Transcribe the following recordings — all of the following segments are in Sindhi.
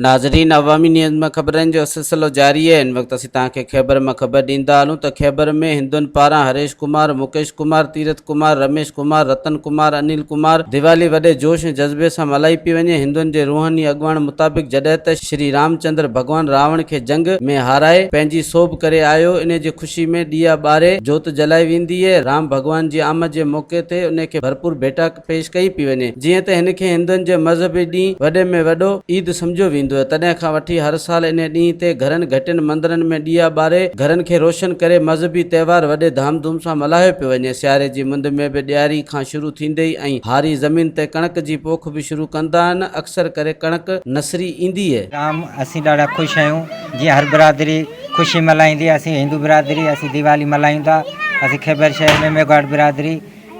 ناظرين عوامي نيوز مان خبرن جو سلسلو جاري آهي هن وقت اسين توهان کي خيبر مان خبر ڏيندا هلون ته خيبر ۾ هندن پاران هريش ڪمار، مڪيش ڪمار، تيرٿ ڪمار، رميش ڪمار، رتن ڪمار، انيل ڪمار ديوالي وڏي جوش ۽ جذبي سان ملهائي پئي وڃي هندن جي روحاني اڳواڻ مطابق جڏهن ته شري رام چندر ڀڳوان راوڻ کي جنگ ۾ هارائي پنهنجي سوڀ ڪري آيو انهي جي خوشي ۾ ڏيئا ٻاري جوت جلائي ويندي اهي رام ڀڳوان جي آمد جي موقعي تي انهي کي ڀرپور ڀيٽا پيش ڪئي پئي وڃي. جيئن ته هن کي هندن جي مذهبي ڏينهن وڏي ۾ وڏو عيد سمجهيو ويندو آهي، تڏهن کان وٺي هر سال انهي ڏينهن تي گهرن گهٽين مندرن ۾ ڏيئا ٻاري گهرن کي روشن ڪري مذهبي تهوار وڏي ڌام ڌوم سان ملهايو پيو وڃي. سياري جي مند ۾ به ڏياري کان شروع ٿيندي ئي ۽ هاري زمين تي ڪڻڪ جي پوک به شروع ڪندا آهن. اڪثر ڪري ڪڻڪ نسري ايندي. رام اسين ڏاڍا خوش آهيون جيئن هر برادري خوشي ملهائيندي اسين هندو برادري اسين ديوالي ملهايون ٿا اسين خيبر شهر ۾ ميگهواڙ برادري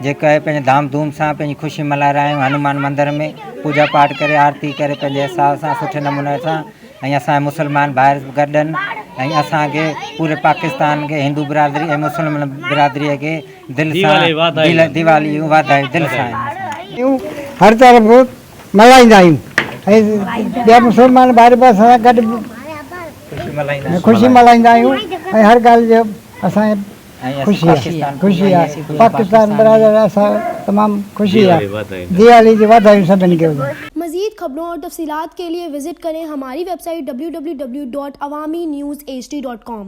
جيڪو آهي پنهنجي ڌام ڌوم سان پنهنجي خوشي ملهائي رهيا آهيون هنومان مندر ۾ پوڄا پاٺ ڪري آرتي ڪري پنهنجي حساب سان سٺي نموني سان ۽ اسان جا مسلمان ڀائر به گڏ آهن ۽ اسان کي پوري پاڪستان کي هندو برادري ۽ مسلمان برادري کي دل سان ديوالي جون واڌايون دل سان آهيون هر طرف ملهائيندا آهيون ۽ ٻيا مسلمان ڀائر به اسان سان گڏ خوشي ملهائيندا آهيون ۽ هر ڳالهه جو اسان خوشي آ خوشي آ پاڪستان برادر اسان تمام خوشي آ ديوالي جي واڌايون سڀن کي هجن. مزيد خبرون اور تفصيلات کے لئے وزٽ ڪرين ھماري website W W W dot Awami news H D dot com.